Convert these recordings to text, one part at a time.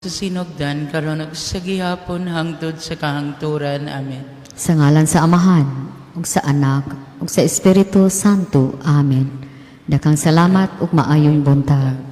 Sa sinugdan karon ug sa gihapon hangtod sa kahangturan. Amen. Sa ngalan sa Amahan, ug sa Anak, ug sa Espiritu Santo. Amen. Daghang salamat ug maayong buntag.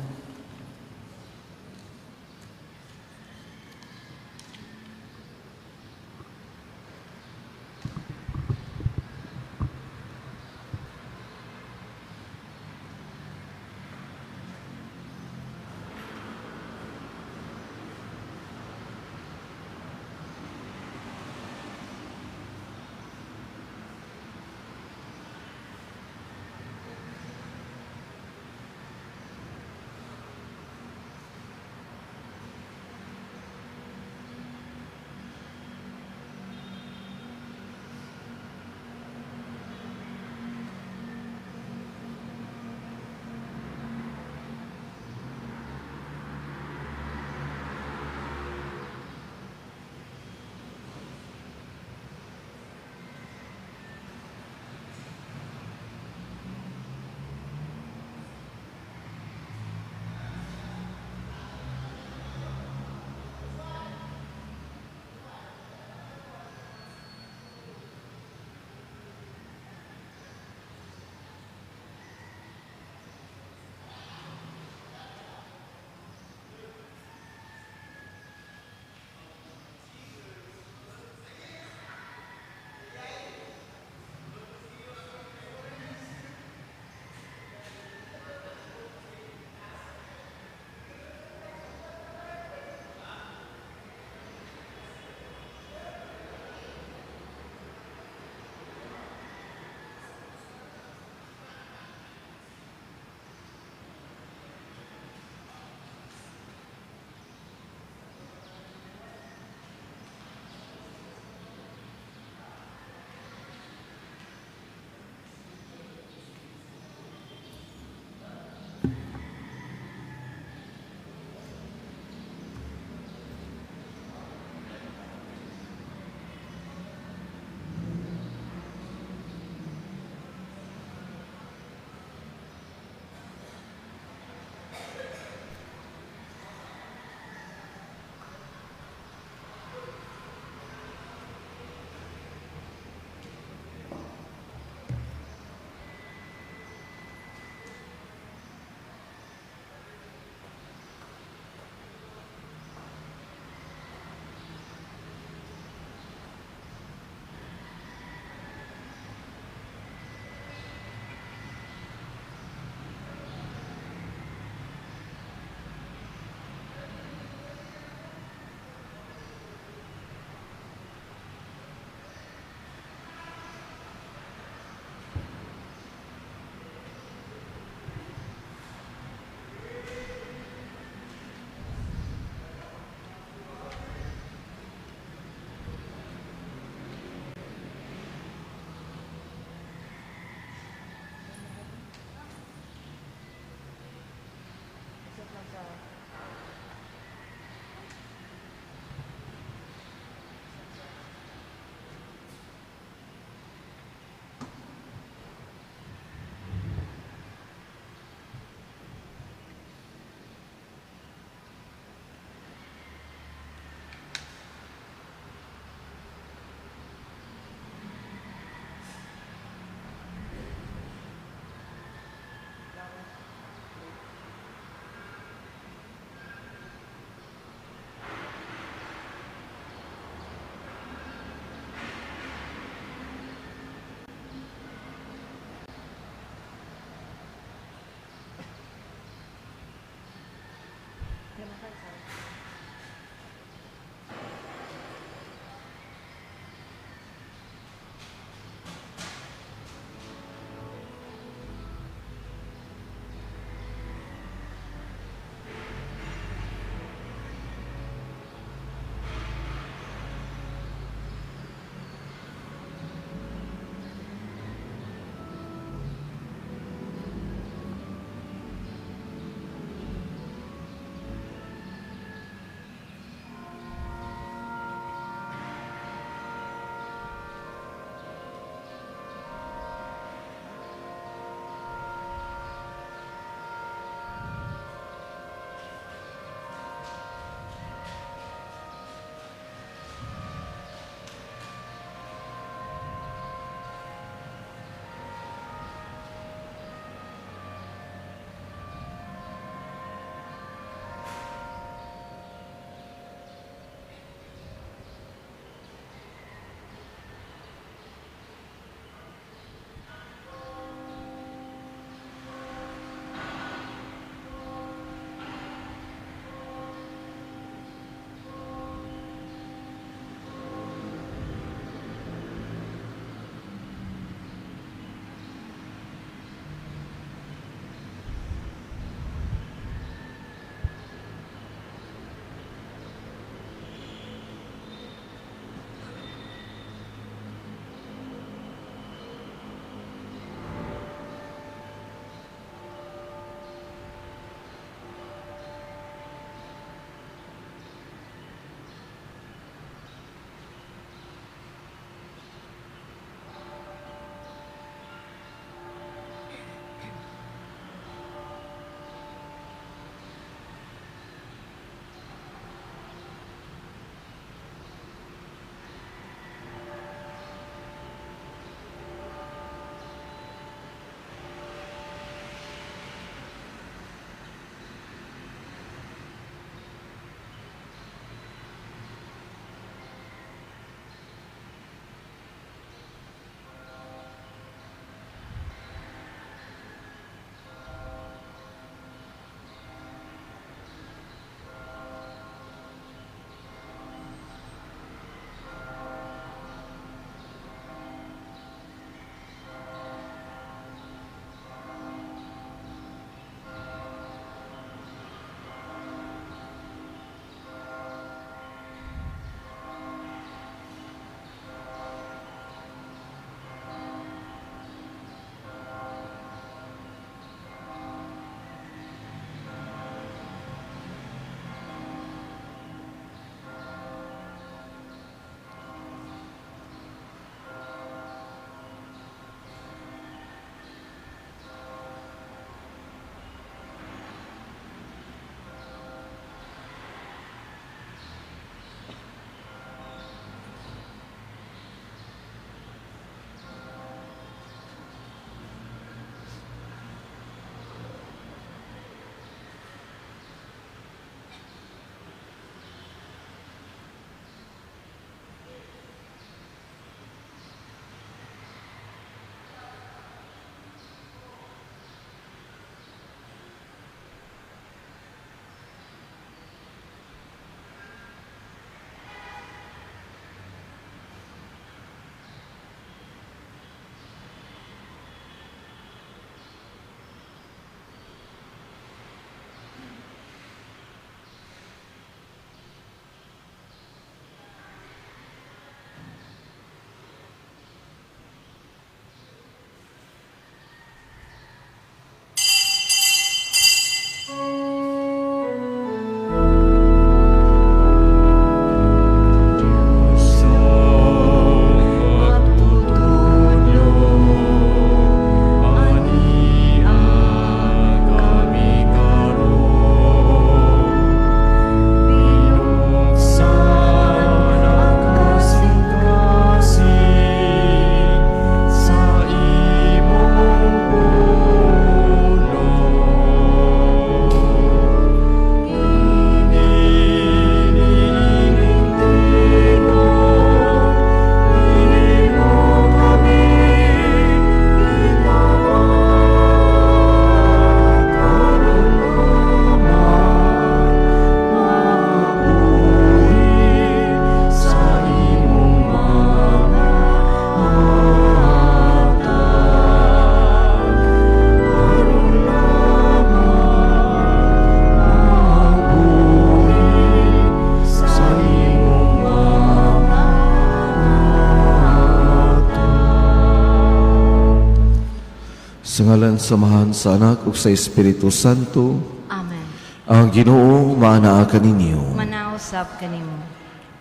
Sa ngalan sa Amahan, sa Anak ug sa Espiritu Santo. Amen. Ang Ginoo maanaa kaninyo. Manaa usab kanimo.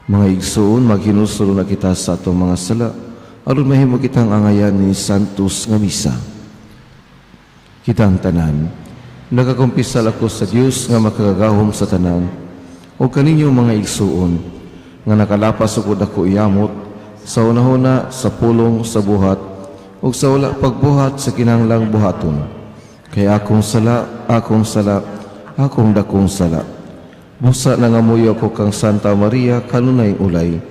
Mga igsoon, maghinulsol na kita sa atong mga sala aron mahimo kitang angayan ni Santos nga Misa. Kitang tanan, nagakumpisal ako sa Dios nga makagagahom sa tanan ug kaninyo, mga igsoon, nga nakalapas og dako yamot sa hunahuna, sa pulong, sa buhat ug sa wala pagbuhat sa kinahanglang buhaton. Kay akong sala, akong sala, akong dakong sala. Busa nangamuyo ako kang Santa Maria, kanunay ulay,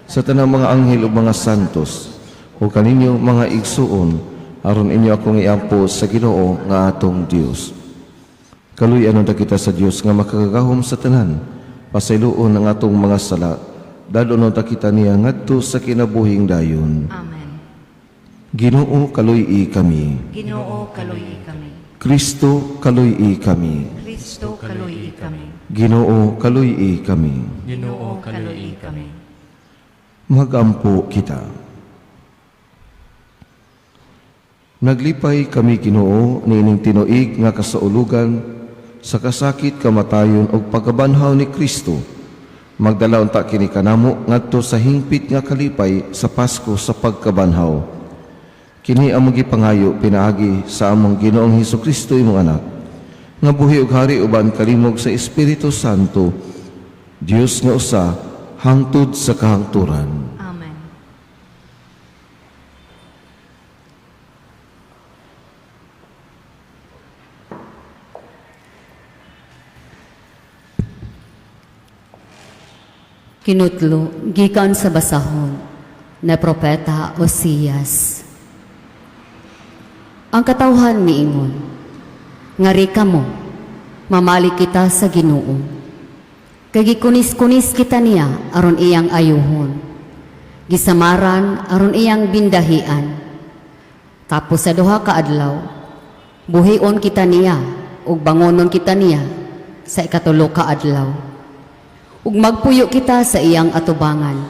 sa tanang mga anghel ug mga santos, ug kaninyo, mga igsuon, aron inyo akong iampo sa Ginoo nga atong Dios. Kaluy-an unta kita sa Dios nga makagagahom sa tanan. Pasayloon ang atong mga sala. Dad-on unta kita niya ngadto sa kinabuhing dayon. Amen. Ginoo, kaluy-i kami. Ginoo, kaluy kami. Kristo, kaluy-i kami. Kristo, kaluy kami. Ginoo, kaluy-i kami. Ginoo, kaluy kami. Magampo kita. Naglipay kami, Ginoo, niining tinuig nga kasaulugan sa kasakit, kamatayon ug pagkabanhaw ni Kristo. Magdala unta kini kanamo ngadto sa hingpit nga kalipay sa Pasko sa pagkabanhaw. Kini among gipangayo pinaagi sa among Ginoong Hesus Kristo, imong anak, nga buhi ug hari uban kalimog sa Espiritu Santo, Dios nga usa, hangtod sa kahangturan. Amen. Kinutlo gikan sa basahon na propeta Osias. Ang katawhan miingon, "Ngari kamo, mamali kita sa Ginoo. Kay gikunis-kunis kita niya aron iyang ayuhon. Gisamaran aron iyang bindahian. Tapos sa 2 ka adlaw, buhion kita niya ug bangonon kita niya sa ikatulo ka adlaw. Ug magpuyo kita sa iyang atubangan."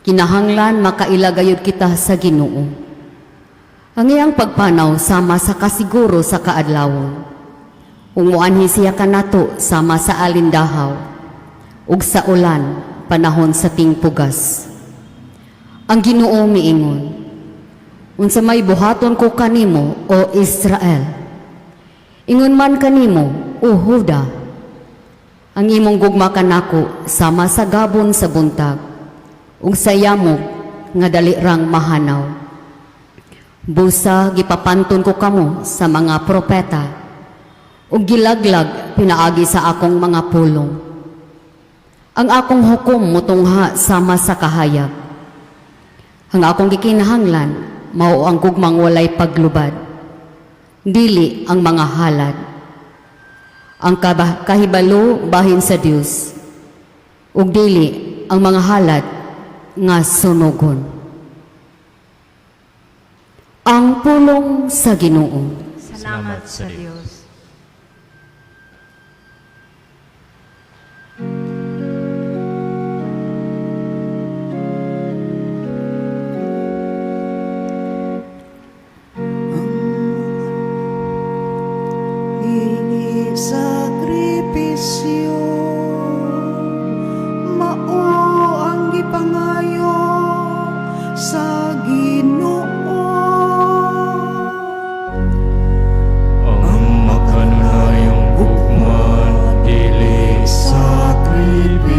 Kinahanglan makaila gayud kita sa Ginoo. Ang iyang pagpanaw sama sa kasiguro sa kaadlawon. Ug muanhi siya kanato sama sa alindahaw ug sa ulan panahon sa tingpugas. Ang Ginoo miingon, "Unsa may buhaton ko kanimo, o Israel? Ingon man kanimo, o Huda, ang imong gugma kanako sama sa gabon sa buntag ug sa yamog nga dali rang mahanaw. Busa gipapanton ko kamo sa mga propeta ug gilaglag pinaagi sa akong mga pulong. Ang akong hukom mutungha sama sa kahayag. Ang akong gikinahanglan mao ang gugmang walay paglubad, dili ang mga halad. Ang kahibalo bahin sa Dios ug dili ang mga halad nga sunugon." Ang pulong sa Ginoo. Salamat sa Dios. Dili sakripisyo mao ang gipangayo sa Ginoo. Ang makanunayong gugma, dili sakripisyo,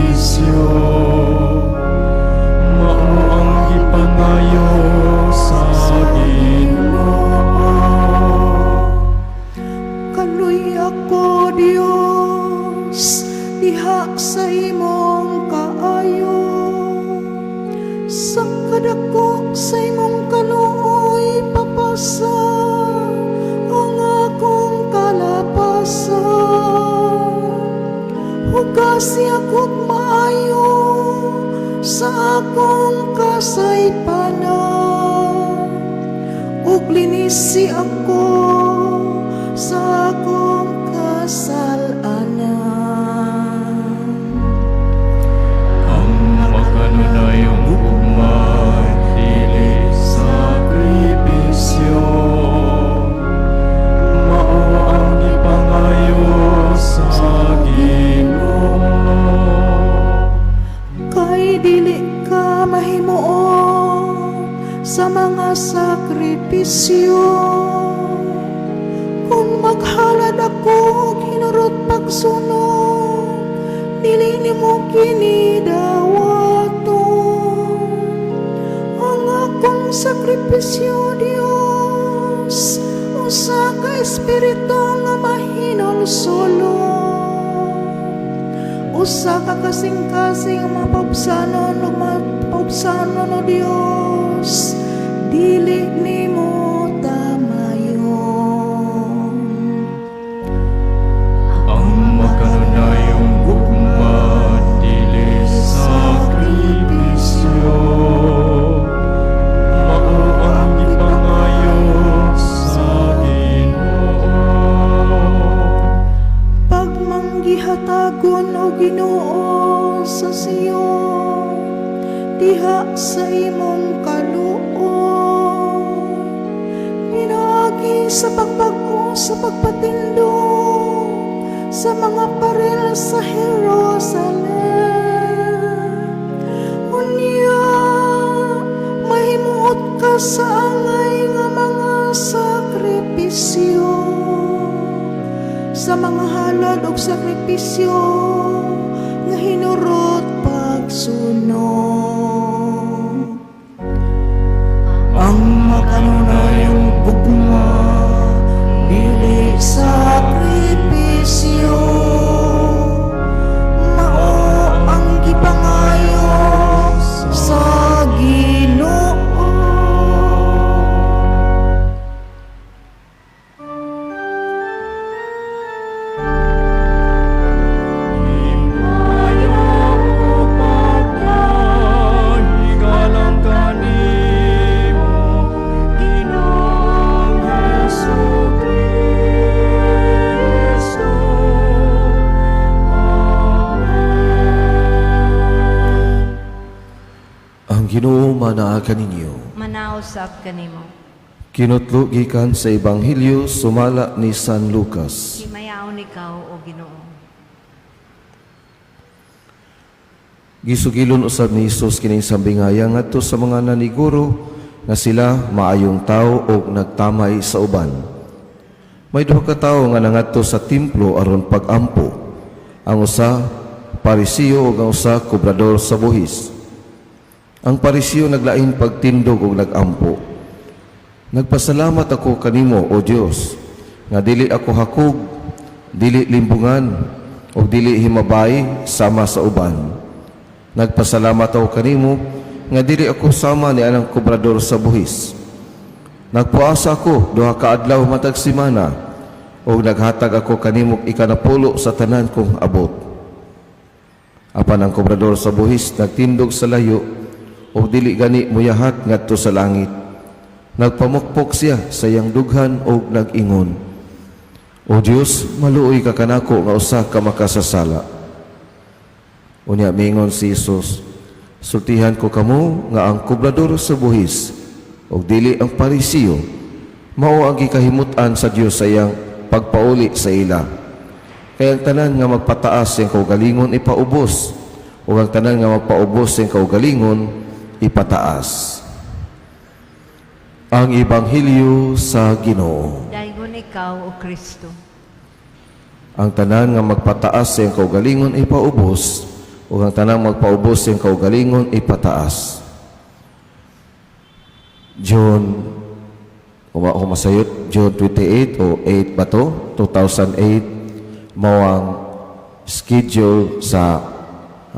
mao ang gipangayo sa Ginoo. Kaluy ako, Dios, diha sa imong kaayo. Sa kadako sa imong kaluoy, papasa ang akong kalapasan. Hugasi ako't maayo sa akong kasaypanan ug linisi ako sa akong kasalanan. Ang makanunayong gugma, dili sakripisyo. Sa mga sakripisyo. Kung maghalad ako og hinurot pagsunog, dili nimo kini dawaton. Ang akong sakripisyo, Dios, usa ka espiritu nga mahinulsolon, usa ka kasing-kasing mapaubsanon ug mapaubsanon, o Dios, dili nimo tamayon. Ang makanunayong gugma dili sakripisyo, mao ang gipangayo sa Ginoo. Pagmanggihatagon, o Ginoo, sa Sion, diha sa imong kaluoy, pinaagi sa pagbag-o sa pagpatindog sa mga paril sa Jerusalem. Unya, mahimuot ka sa angay nga mga sakripisyo, sa mga halad og sakripisyo nga hinurot pagsunog. Ang makanunayong gugma dili sakripisyo, mao ang gipangayo sa Ginoo. Himayo pagkahigalang kanimo, Ginoong Hesus Kristo. Amen. Ang Ginoo manaa kaninyo. Manausap kanimo. Kinutlo gikan sa Ebanghelyo sumala ni San Lucas. Himayaon ikaw, o Ginoo. Gisugilon usab ni Hesus kining sambingaya ngadto sa mga naniguro nga sila maayong tawo og nagtamay sa uban. May duha ka tawo nga nangadto sa templo aron pag-ampo. Ang usa Parisiyo ug ang usa kobrador sa buhis. Ang Parisiyo naglain pagtindog ug nagampo: "Nagpasalamat ako kanimo, o Dios, nga dili ako hakog, dili limbungan, ug dili himabay sama sa uban. Nagpasalamat ako kanimo nga dili ako sama ni anang kobrador sa buhis. Nagpuasa ako duha ka adlaw matag semana ug naghatag ako kanimo ikanapulo sa tanan kong abot." Apan ang kobrador sa buhis nagtindog sa layo ug dili gani muyahat ngadto sa langit. Nagpamukpok siya sa iyang dughan ug nag-ingon, 'O Dios, maluoy ka kanako nga usa ka makasasala.'" Unya mingon si Jesus, "Sultihan ko kamo nga ang kobrador sa buhis ug dili ang Parisiyo mao ang gikahimut-an sa Dios sa iyang pagpauli sa ila. Kay ang tanan nga magpataas sa iyang kaugalingon ipaubos, ug ang tanan nga magpaubos sa iyang kaugalingon ipataas." Ang Ebanghelyo sa Ginoo. Daygon ikaw, O Kristo. Ang tanan nga magpataas sa iyang kaugalingon ipaubos, ug ang tanang magpaubos sa iyang kaugalingon ipataas. June, kung masayot, June 28 o 8 ba to? 2008, mao ang schedule sa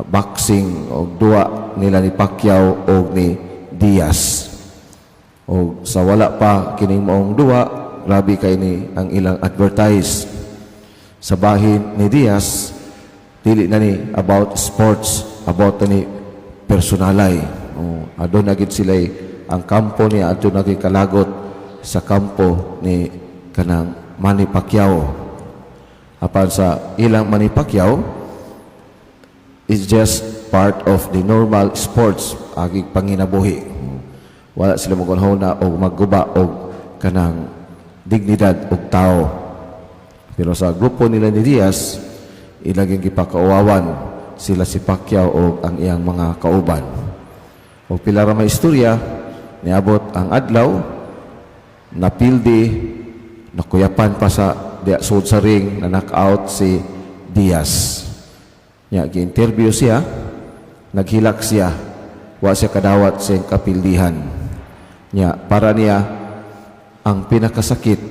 boxing o duwa nila ni Pacquiao o ni Diaz. O sa wala pa kining maong duwa, grabe kay ni ang ilang advertise. Sa bahin ni Diaz, dili na ni about sports, about na ni personalay. O, adto na gid sila ang kampo niya, adto na gid kalagot sa kampo ni kanang Manny Pacquiao. Apan sa ilang Manny Pacquiao is just part of the normal sports agig panginabuhi. Wala sila magunahuna o magguba og kanang dignidad og tao. Pero sa grupo nila ni Diaz, ilang gipakauwawan sila si Pacquiao o ang iyang mga kauban. O pila ra may istorya, Niabot ang adlaw, napildi, nakuyapan pa sa diya sud sa ring, na knockout si Diaz. Nya gi-interview siya, naghilak siya, wa siya kadawat sa iyang kapildihan. Nya para niya ang pinakasakit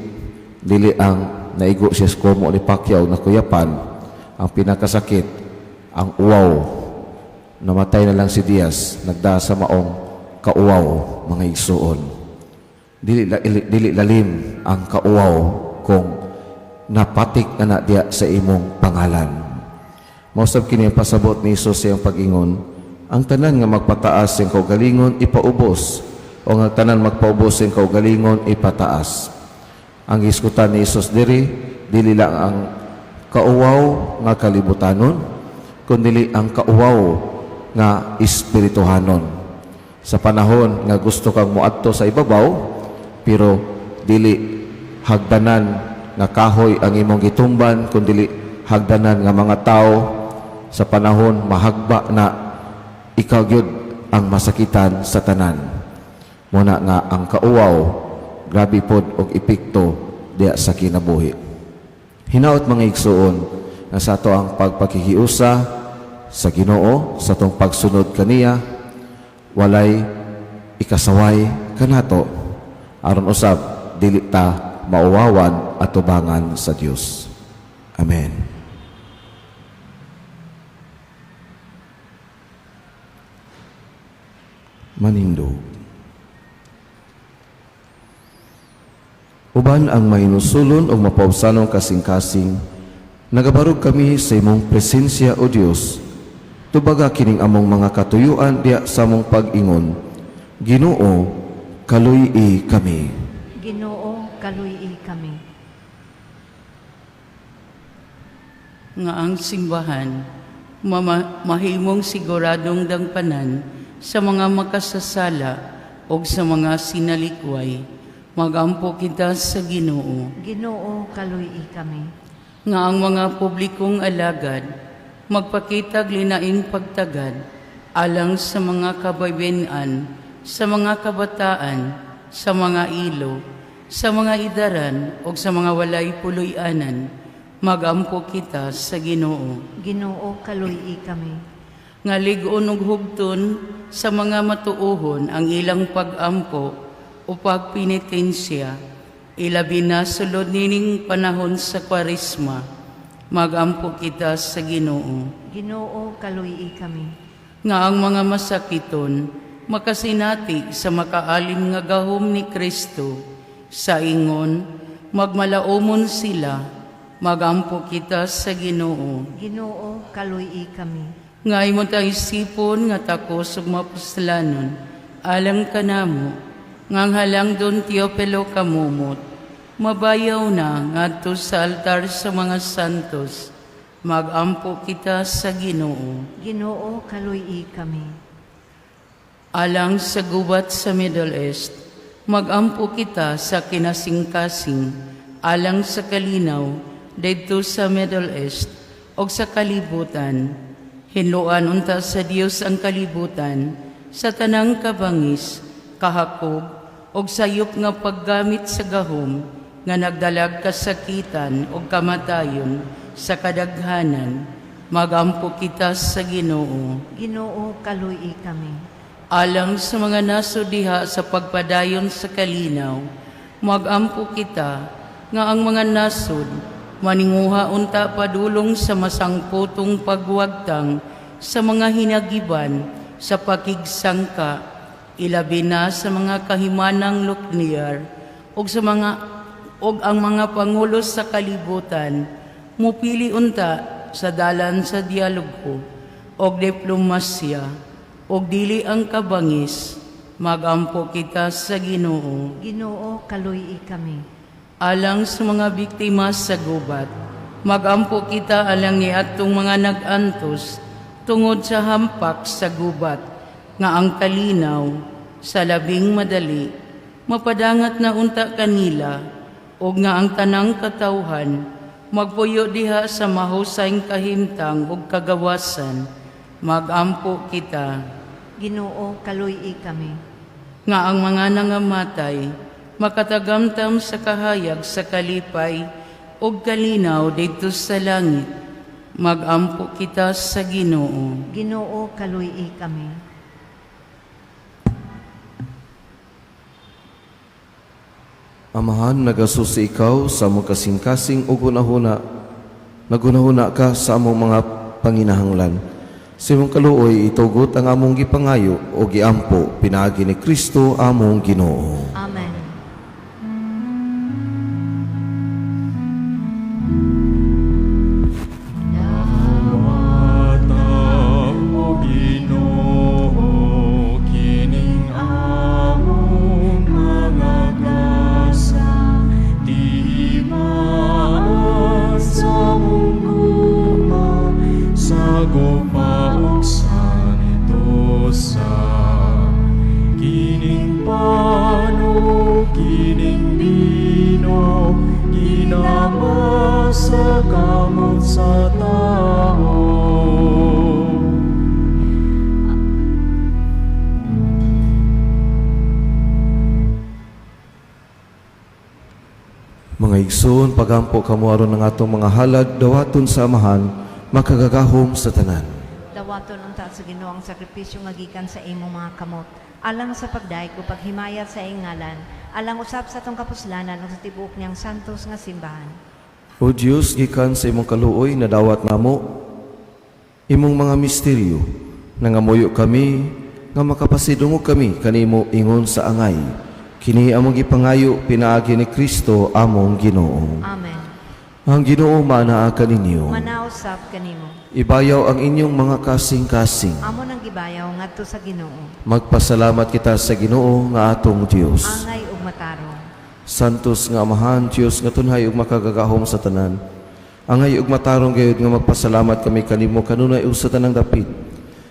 dili ang naigo siya sa kumo ni Pacquiao na kuyapan, ang pinakasakit ang uwaw. Namatay na lang si Diaz, nagda sa maong kauwaw, mga igsuon. Dili lalim ang kauwaw kung napatik na na diya sa imong pangalan. Mausab kini ang pasabot ni Hesus sa iyang pag-ingon, ang tanan nga magpataas sa iyang kaugalingon ipaubos, o ang tanan magpaubos sa iyang kaugalingon ipataas. Ang gisgutan ni Hesus diri, dili lang ang kauwaw nga kalibutanon, kundi ang kauwaw nga espirituhanon. Sa panahon nga gusto kang moadto sa ibabaw, pero dili hagdanan nga kahoy ang imong gitumban, kundi hagdanan nga mga tao. Sa panahon mahagba na, ikaw gyud ang masakitan sa tanan. Muna nga ang kauwaw grabe pod og epekto diya sa kinabuhi. Hinaot, mga igsuon, nga sa ato ang pagpakikiusa sa Ginoo, sa atong pagsunod kaniya, walay ikasaway kanato, aron usab dili ta mauwawan atubangan sa Dios. Amen. Manindog. Uban ang mahinusulon o mapaubsanong kasing-kasing, nagabarog kami sa imong presensya, O Dios. Tubaga kining among mga katuyuan diya sa among pag-ingon. Ginoo, kaluy-i kami. Ginoo, kaluy-i kami. Nga ang simbahan mahimong siguradong dangpanan sa mga makasasala o sa mga sinalikway. Magampo kita sa Ginoo. Ginoo, kaluy-i kami. Nga ang mga publikong alagad magpakitag linaing pagtagad alang sa mga kabaybayan, sa mga kabataan, sa mga ilo, sa mga idaran o sa mga walay puloy-anan. Magampo kita sa Ginoo. Ginoo, kaluy-i kami. Nga lig-on ug hugton sa mga matuohon ang ilang pag-ampo o pagpenitensya, ilabi na sulod nining panahon sa Kwaresma. Magampo kita sa Ginoo. Ginoo, kaluy-i kami. Nga ang mga masakiton makasinati sa makaalim nga gahom ni Kristo, sa ingon magmalaumon sila. Magampo kita sa Ginoo. Ginoo, kaluy-i kami. Nga imo tang isipon nga takos ug mapuslanon alang kanamo, nga ang halangdon Teopelo Camomot mabayaw na ngadto sa altar sa mga santos. Magampo kita sa Ginoo. Ginoo, kaluy-i kami. Alang sa gubat sa Middle East, magampo kita sa kinasingkasing alang sa kalinaw didto sa Middle East o sa kalibutan. Hinloan unta sa Dios ang kalibutan sa tanang kabangis, kahakog og sayop nga paggamit sa gahom nga nagdalag kasakitan og kamatayon sa kadaghanan. Magampo kita sa Ginoo. Ginoo, kaluy-i kami. Alang sa mga nasod diha sa pagpadayon sa kalinaw, magampo kita nga ang mga nasod maninguha unta padulong sa masangpotong pagwagtang sa mga hinagiban sa pakigsangka, ilabi na sa mga kahimanang nuklear ug sa mga og ang mga pangulo sa kalibutan mupili unta sa dalan sa dialogo og diplomasya og dili ang kabangis. Magampo kita sa Ginoo. Ginoo, kaluy-i kami. Alang sa mga biktima sa gubat, magampo kita alang ni atong mga nag-antos tungod sa hampak sa gubat, nga ang kalinaw sa labing madali mapadangat na unta kanila, ug nga ang tanang katawhan magpuyo diha sa mahusay kahimtang ug kagawasan. Magampo kita. Ginoo, kaluy-i kami. Nga ang mga nangamatay makatagamtam sa kahayag sa kalipay ug kalinaw didto sa langit. Magampo kita sa Ginoo. Ginoo, kaluy-i kami. Amahan, nagasusi ikaw sa among kasing-kasing ug hunahuna. Nagunahuna ka sa among mga panginahanglan. Sa imong kaluoy itugot ang among gipangayo o giampo pinaagi ni Kristo among Ginoo. Amen. Dawata, O Ginoo, kining among mga gasa, timaan sa among gugma, sa gugma ug santosa. Kining pano, kining bino, ginamasa kamot sa tao. Mga igsoon, pagampo kamo aron ang atong mga halad dawaton sa Amahan, makagagahom sa tanan. Dawaton unta sa Ginoo ang sakripisyo nga gikan sa imong mga kamot, alang sa pagdayeg ug paghimaya sa iyang ngalan, alang usab sa atong kapuslanan ug sa tibuok niyang santos nga simbahan. O Dios, gikan sa imong kaluoy nadawat namo imong mga misteryo. Nangamuyo kami nga makapasidungog kami kanimo ingon sa angay. Kini among gipangayo pinaagi ni Kristo among Ginoo. Amen. Ang Ginoo manaa kaninyo. Manausap kanimo. Ibayaw ang inyong mga kasing-kasing. Amo nang gibayaw ngadto sa Ginoo. Magpasalamat kita sa Ginoo nga atong Dios. Angay ug matarong. Santos nga Amahan, Dios nga tunhay ug makagagahom sa tanan. Angay ug matarong gayud nga magpasalamat kami kanimo kanunay ug sa tanang dapit.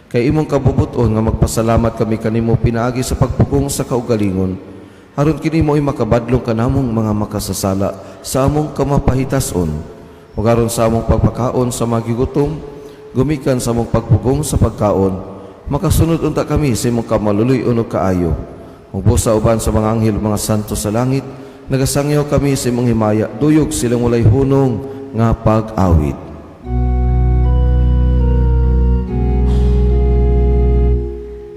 Kay imong kabubuton nga magpasalamat kami kanimo pinaagi sa pagpugong sa kaugalingon. Aron kini mo ay makabadlong kanamong mga makasasala sa among kamapahitason. Ug aron sa among pagpakaon sa mga gigutom, gumikan sa among pagpugong sa pagkaon, makasunod unta kami sa imong kamaluloy-on ug kaayo. Ug busa uban sa mga anghel ug mga santo sa langit, nagasangyaw kami sa imong himaya, duyog silang walay hunong nga pag-awit.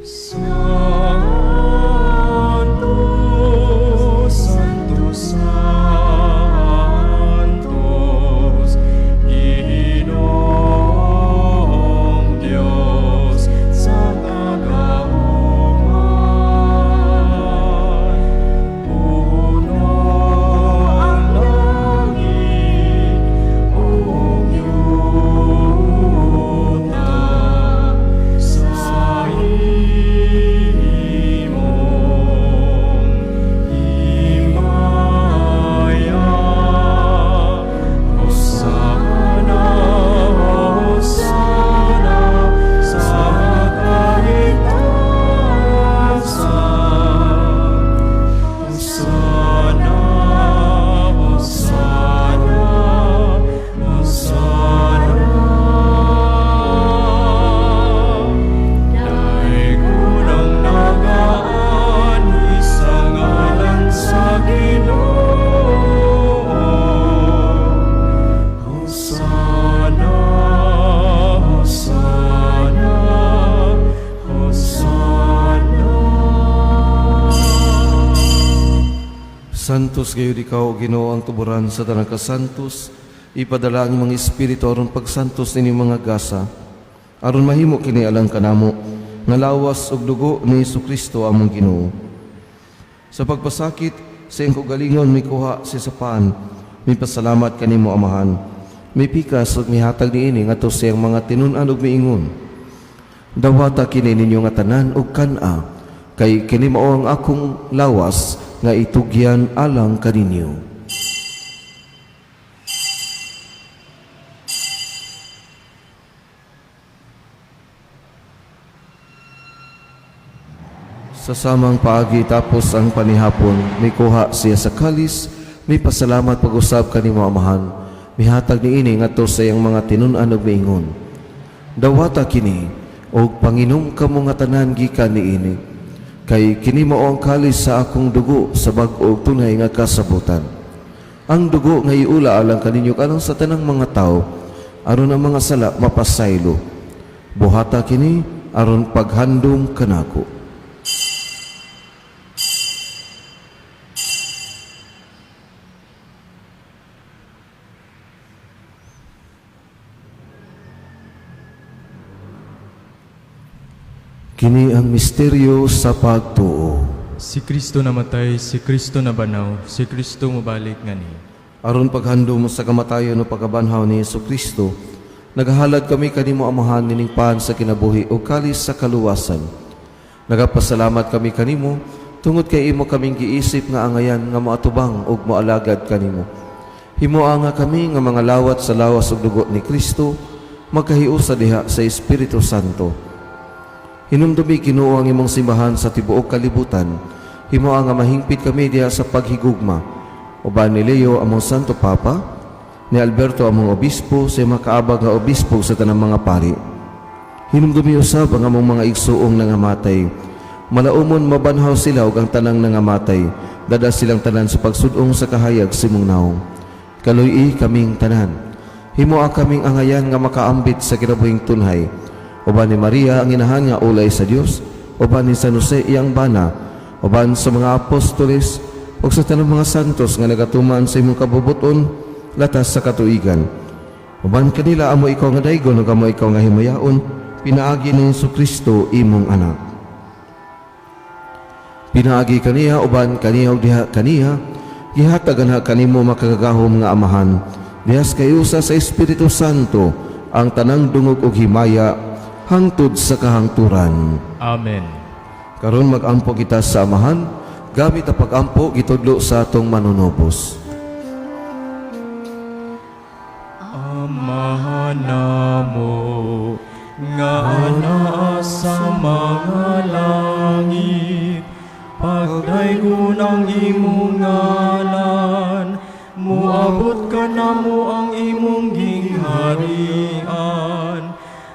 Santo, Santo, Santos, Ginoong Diyos sa kagahuman. Puno ang langit ug yuta sa imong himaya. Hosana, Hosana sa kahitasan. Hosana, Hosana, Hosana. Daygon ang nagaanhi sa ngalan sa Ginoo. Hosana, Hosana, Hosana. Santos gayud ikaw, Ginoo, ang tuburan sa tanang kasantos. Ipadala ang mga espiritu aron pagsantos nining mga gasa. Aron mahimo kini alang kanamo nga lawas ug dugo ni Hesukristo among Ginoo. Sa pagpasakit sa iyang kaugalingon mikuha si sapan, mipasalamat kanimo Amahan. Mipikas ug mihatag niini ngadto sa iyang mga tinun-an ug miingon. Dawata kini ninyo nga tanan ug kan-a, kay kini mao ang akong lawas nga itugyan alang kaninyo. Sa samang paagi tapos ang panihapon, mikuha siya sa kalis, mipasalamat pag-usab kanimo Amahan, mihatag niini ngadto sa iyang mga tinun-an ug miingon. Dawata kini og panginom kamo nga tanan gikan niini. Kay kini mao ang kalis sa akong dugo sa bag-o ug tunay nga kasabutan. Ang dugo nga iula alang kaninyo alang sa tanang mga tao aron ang mga sala mapasaylo. Buhata kini aron paghandom kanako. Kini ang misteryo sa pagtuo. Si Kristo namatay, si Kristo nabanaw, si Kristo mobalik ngani. Aron paghandom sa kamatayon o pagkabanhaw ni Hesus Kristo, nagahalad kami kanimo Amahan nining pan sa kinabuhi o kalis sa kaluwasan. Nagapasalamat kami kanimo tungod kay imo kaming giisip nga angayan nga moatubang ug moalagad kanimo. Himoa nga kami nga mga lawat sa lawas ug dugo ni Kristo magkahiusa diha sa Espiritu Santo. Hinumdumi Ginoo ang imong simbahan sa tibuok kalibutan. Himoa nga mahingpit kami diha sa paghigugma. Uban ni Leo among Santo Papa, ni Alberto among obispo, sa makaabag nga obispo sa tanang mga pari. Hinumdumi usab ang among mga igsuong nangamatay. Malaumon mabanhaw sila ug ang tanang nangamatay. Dada silang tanan sa pagsudong sa kahayag sa imong naong. Kaluy-i kaming tanan. Himoa kaming angayan nga makaambit sa kinabuhing tunhay. Uban ni Maria ang inahan nga ulay sa Dios, uban ni San Jose iyang bana, uban sa mga apostoles ug sa tanang mga santos nga nagatuman sa imong kabubuton latas sa katuigan. Uban kanila amo ikaw nga daygon ug amo ikaw nga himayaon pinaagi ni Hesus Kristo imong anak. Pinaagi kaniya uban kaniya ug diha kaniya gihatag anha kanimo makagagahom nga Amahan dihas kayusa sa Espiritu Santo ang tanang dungog ug himaya hangtod sa kahangturan. Amen. Karon magampo kita sa Amahan gamit ang pagampo gitudlo sa atong manunubos. Amahan namo nga naa sa mga langit, pagdaygon ang imong ngalan, muabot kanamo ang imong gingharian,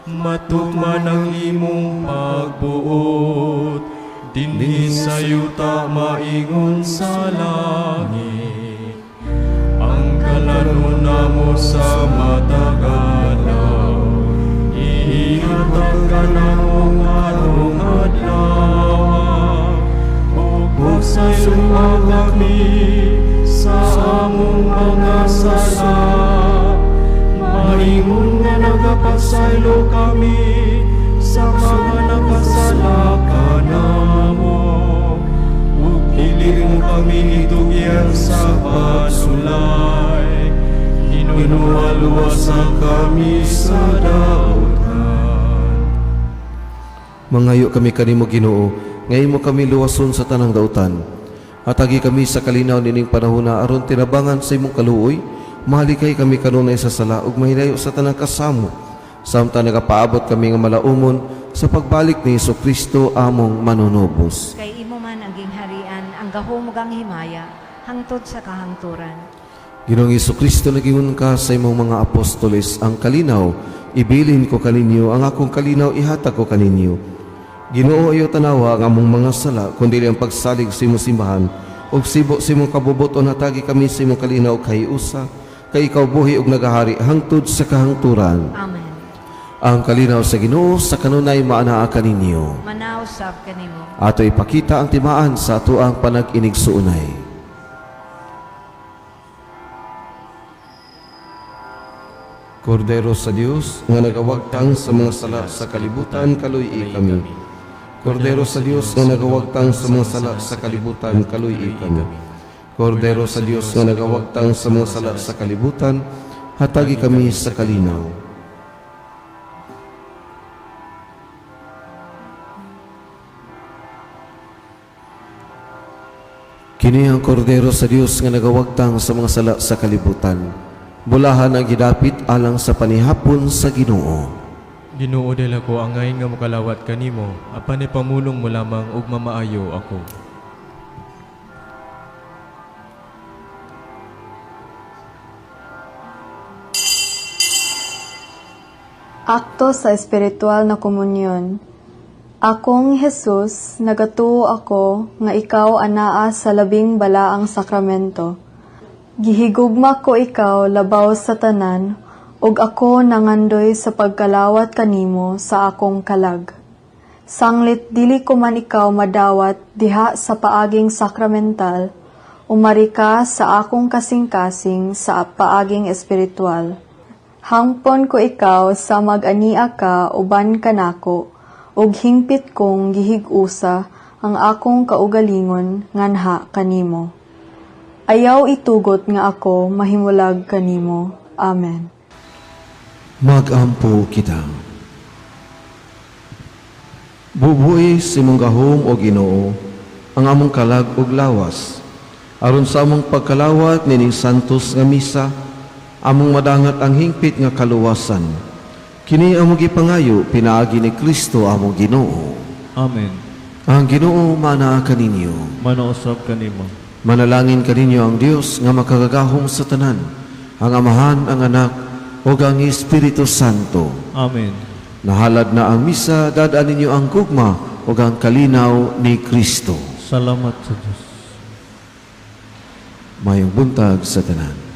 matukman ang imong pagbuot, dinhi sa yuta maingon sa langit. Ang kalanon namo sa matag adlaw, ihatag kanamo karong adlaw, ug pasayloa kami sa among mga sala, maingon nga nagapasaylo kami sa mga nakasala kanamo. Ug dili mo kami itugyan sa pagsulay, hinunuha luwasa kami sa dautan. Mangayo kami kanimo Ginoo, nga imo kami luwason sa tanang dautan. Hatagi kami sa kalinaw nining panahona aron tinabangan sa imong kaluoy, mahalikay kami kanunay sa sala ug mahilayo sa tanang kasamo. Samtang nagapaabot kami nga malaumon sa pagbalik ni Hesus Kristo among manunubos. Kay imo man ang gingharian, ang gahom ug ang himaya, hangtod sa kahangturan. Ginoong Hesus Kristo, nagingon ka sa imong mga apostoles, ang kalinaw ibilin ko kaninyo, ang akong kalinaw ihatag ko kaninyo. Ginoo, ayaw tanawa ang among mga sala, kundi ang pagsalig sa imong simbahan, ug sibo sa imong kabubuton hatagi kami sa imong kalinaw kay usa, kay ikaw buhi ug nagahari hangtod sa kahangturan. Amen. Ang kalinaw sa Ginoo sa kanunay maanaa kaninyo. Manaw sab kanimo. Ato ipakita ang timaan sa atoang panag-inigsuonay. Kordero sa Dios nga nagawagtang sa mga sala sa kalibutan, kaluy-i kami. Kordero sa Dios nga nagawagtang sa mga sala sa kalibutan, kaluy-i kami. Kordero sa Dios nga nagawagtang sa mga sala sa kalibutan, hatagi kami sa kalinaw. Kini ang kordero sa Dios nga nagawagtang sa mga sala sa kalibutan. Bulahan ang gidapit alang sa panihapon sa Ginoo. Ginoo, dili ako angay nga mokalawat kanimo, apan ipamulong mo lamang ug mamaayo ako. Akto sa espiritual na komunyon. Akong Jesus, nagatuo ako nga ikaw anaa sa labing balaang sakramento. Gihigugma ko ikaw labaw sa tanan, ug ako nangandoy sa pagkalawat kanimo sa akong kalag. Sanglit dili ko man ikaw madawat diha sa paaging sakramental, umari ka sa akong kasing-kasing sa paaging espiritual. Hangpon ko ikaw sa mag-ania ka uban kanako, ug hingpit kong gihig-usa ang akong kaugalingon nganha kanimo. Ayaw itugot nga ako mahimulag kanimo. Amen. Magampo kita. Bubuhi sa imong gahom, o Ginoo, ang among kalag ug lawas. Aron sa among pagkalawat nining santos nga misa, among madangat ang hingpit nga kaluwasan. Kini among gipangayo pinaagi ni Kristo among Ginoo. Amen. Ang Ginoo manaa kaninyo. Manausab kanimo. Manalangin kaninyo ang Dios nga makagagahom sa tanan, ang Amahan, ang Anak, ug ang Espiritu Santo. Amen. Nahalad na ang misa, dad-a ninyo ang gugma ug ang kalinaw ni Kristo. Salamat sa Diyos. Maayong buntag sa tanan.